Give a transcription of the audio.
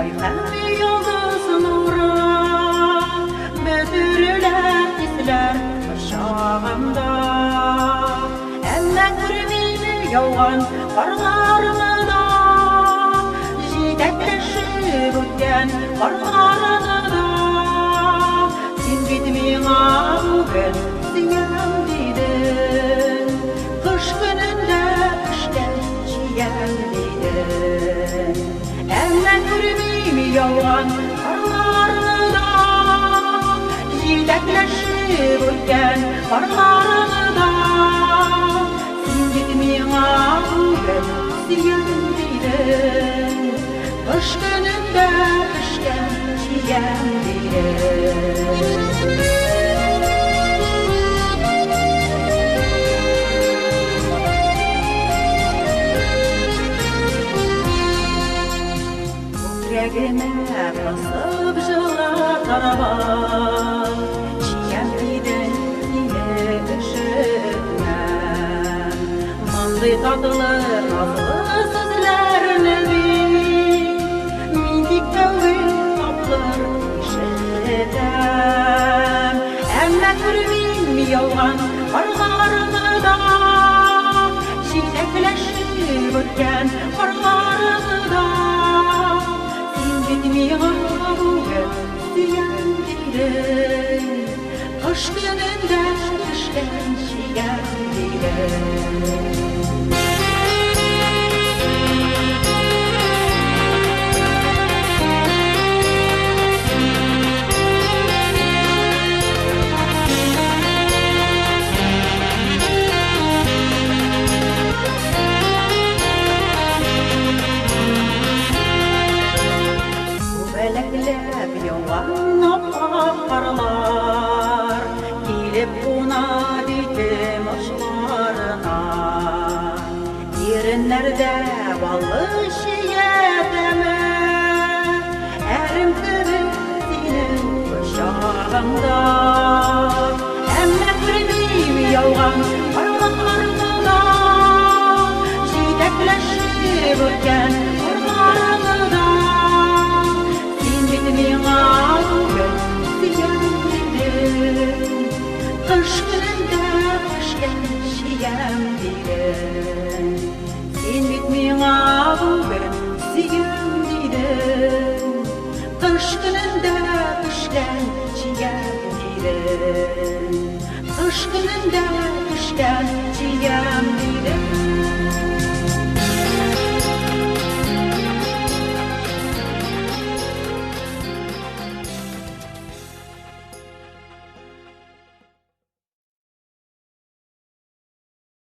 ай һәм йолдыз нуры бөтерелә хисләр кочагында. Әмма күрмим яуган карларны да, җитәкләшеп үткән карларны да. Син бит миңа бүген сөям дидең, кыш көнендә пешкән чиям дидең. Әмма күрмим яуган карларны да, җитәкләшеп үткән карларны да. Син бит миңа бүген сөям дидең, кыш көнендә пешкән чиям дидең. Күкрәгемә кысып җылытырга, чиям дидең, сине өшетмәм. Мондый татлы, назлы сүзләрне бит мин тик тәүге тапкыр ишетәм. Әмма күрмим яуган карларны да, җиләкләшеп үткән карларны да. Син бит миңа бүген сөям дидең, кыш көнендә пешкән чиям дидең. Күбәләкләп яуган ап-ак карлар килеп куна битем очларына. Иреннәрдә баллы чия тәме, әрем кебек синең кочагыңда. Әмма күрмим яуган карларны да, җитәкләшеп үткән карларны да. Син бит миңа бүген сөям дидең, кыш көнендә пешкән чиям дидең. Син бит миңа бүген сөям дидең, кыш көнендә пешкән чиям дидең. Кыш көнендә пешкән чиям дидең.